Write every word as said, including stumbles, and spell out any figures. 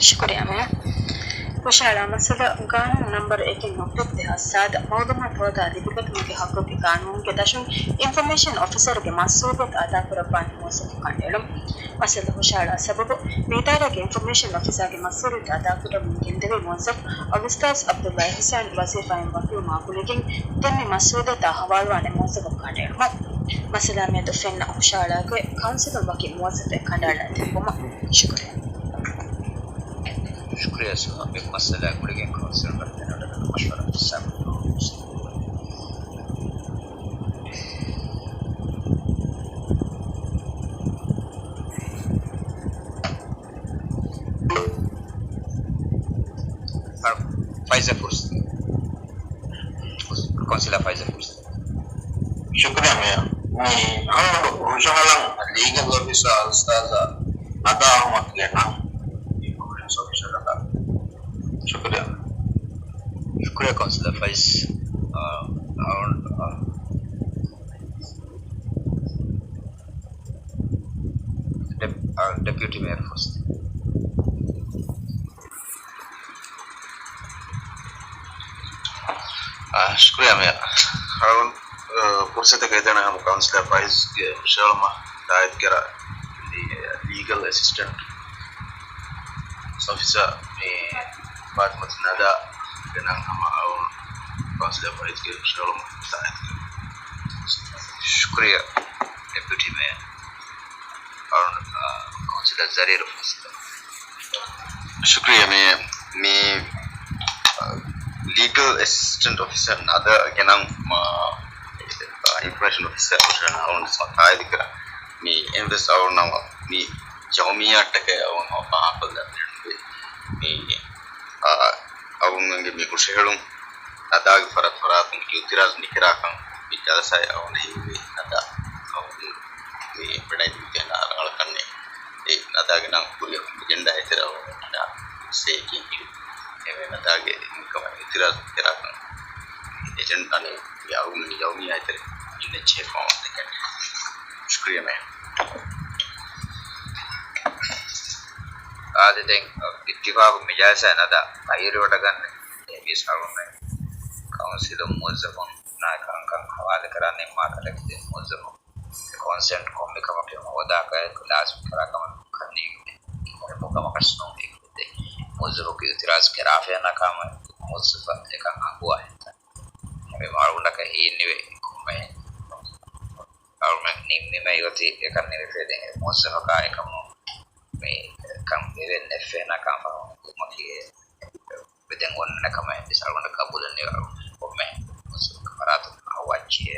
ޝުކުރިއްޔާ މޭޔަރ. ހުށަހަޅާ މައްސަލަ، ގާނޫނު ނަންބަރު އެކެއް ނުވަ ދެހާސް ސާދަ މައުލޫމާތު ހޯދާ ލިބިގަތުމުގެ ހައްގުގެ ގާނޫނުގެ ދަށުން އިންފޮމޭޝަން އޮފިސަރުގެ މަސްއޫލިއްޔަތު އަދާކުރައްވާނެ މުވައްޒަފު ކަނޑައެޅުން. މައްސަލަ ހުށަހަޅާ ސަބަބު، މި އިދާރާގެ އިންފޮމޭޝަން އޮފިސާގެ މަސްއޫލިއްޔަތު އަދާކުރަމުން ގެންދެވި މުވައްޒަފު އަލްއުސްތާޛް ޢަބްދުﷲ އިޙްސާން ވަޒީފާއިން ވަކިވުމާ ގުޅިގެން ދެން މި މަސްއޫލިއްޔަތާ ހަވާލުވާނެ މުވައްޒަފަކު ކަނޑައެޅުމަށް. މައްސަލާ މިއަދު ފެންނަ ހުށަހަޅާގޮތް ކައުންސިލުން ވަކި މުވައްޒަފެއް ކަނޑައަޅާ ދެއްވުމަށް. ޝުކުރިއްޔާ. ޝުކުރިއްޔާ ސަރ، މި މައްސަލާ ގުޅިގެން ކައުންސިލުން ވަކި ފެންނަ މަޝްވަރާ ސަރ. ފައިސަ ފުރުސަތު. ކައުންސިލަރ ފައިސަ ފުރުސަތު. ޝުކުރިއްޔާ މޭޔަރ. މި އަޅުގަނޑު ހުށަހަޅަން ލީގަލް އޮފިސަރ އަލްއުސްތާޛް ނަދާ އަޙްމަދުގެ ނަން އިންފޮމޭޝަން އޮފިސަރ ނަދާ. ޝުކުރިއްޔާ. ޝުކުރިއްޔާ ކައުންސިލަރ ފައިސް. އާ، އާ، އާ. ޑެޕް-، އާ، ޑެޕިއުޓީ މޭޔަރ ފުރުސަތު. އާ، ޝުކުރިއްޔާ މޭޔަރ. އަޅުގަނޑު، އާ، ފުރުސަތު ގެންދަނީ ހަމަ ކައުންސިލަރ ފައިސްގެ ހުށަހެޅުމަށް ދާއިރު ކުރާ ލީގަލް އެސިސްޓެންޓް އޮފިސަރ މި ފާތިމަތު ނަދާގެ ނަން ހަމަ އަޅުގަނޑު ކައުންސިލަރ ފައިސްގެ ހުށަހެޅުމަށް ދާއިރު ކުރަން. ޝުކުރިއްޔާ ޑެޕިއުޓީ މޭޔަރ. އަޅުގަނޑު، އާ، ކައުންސިލަރ ޒަރީރު ފުރުސަތު. ޝުކުރިއްޔާ މޭޔަރ. މި، މި، އާ، ލީގަލް އެސިސްޓެންޓް އޮފިސަރ ނަދާގެ ނަން، އާ، އިންފޮމޭޝަން އޮފިސަރ ހުށަހެޅުން އަޅުގަނޑު ތާއީދު ކުރަން. މި އެންވެސް އަޅުގަނޑު ނަމަ މި ޔައުމިއްޔާއަށްޓަކައި އަޅުގަނޑު ފާހަގަކޮށްލަން މި، އާ، އަޅުގަނޑުމެންގެ މި ހުށަހެޅުން ނަދާގެ ފަރާތް ފަރާތުން އިއުތިރާޒު ނުކުރާކަން މި ޖަލްސާއެއް އަޅުގަނޑަށް ހިންގި ނަދާ އަޅުގަނޑު މި ވެޑައިދިން ތިހަނާ ރަނގަޅަކަށް ނެތް. އެ ނަދާގެ ނަން ކުރިއަށް އެޖެންޑާ އެތެރެ އަޅުގަނޑު ސޭކިން އެ ނަދާގެ މިކަމަށް އިއުތިރާޒު ކުރާކަން އެޖެންޑާ އަނެއް ޔައުމި، ޔައުމިއްޔާ އެތެރެ އިންނަ ޗޭ ފޯމަށް ދެކެން. ޝުކުރިއްޔާ މޭ. އާދެ، ދެން އިއްތިފާގު މި ޖަލްސާ ނަދާ ކައިރިވަޑަގަންނެ އެ މީސް އަޅުގަނޑުމެން ކައުންސިލުން މުވައްޒަފުންނާ ކަންކަން ހަވާލު ކުރާނެ މާ ކަލެކް ދެ މުވައްޒަފުން ކޮންސެންޓް ކޮންމެ ކަމަކީ ހޯދާ ކައެއް ލާޒިމް ކަރާ ކަމަށް ކަންނޭނގެ މުހިއްމު ކަމަކަށް ނޫން އެކު ދެ މުވައްޒަފަކު އިއުތިރާޒު ކެރާފައިންނާ ކަމަށް މުވައްޒަފަށް އެކަން އަންގުވާ ހެންތަ. އެ މާޅުގަނޑަކަށް ހީންނެވި ކޮންމެ އަޅުމެން ނިންމިމައި އޮތީ އެކަން ނިމިފައި ދެން މުވައްޒަފަކާ އެކަމު މި ކަން ވެވެން ނެއްފޭނާ ކަން ފަހުން ކުމަކީ ދެން އޮންނަ ކަމެއް ވެސް އަޅުގަނޑަށް ގަބޫލެއް ނެވެ. އަޅުގަނޑު ކޮންމެ މުވައްޒަފަކަށް ފަރާތުން އަހުވާއްޗިއޭ.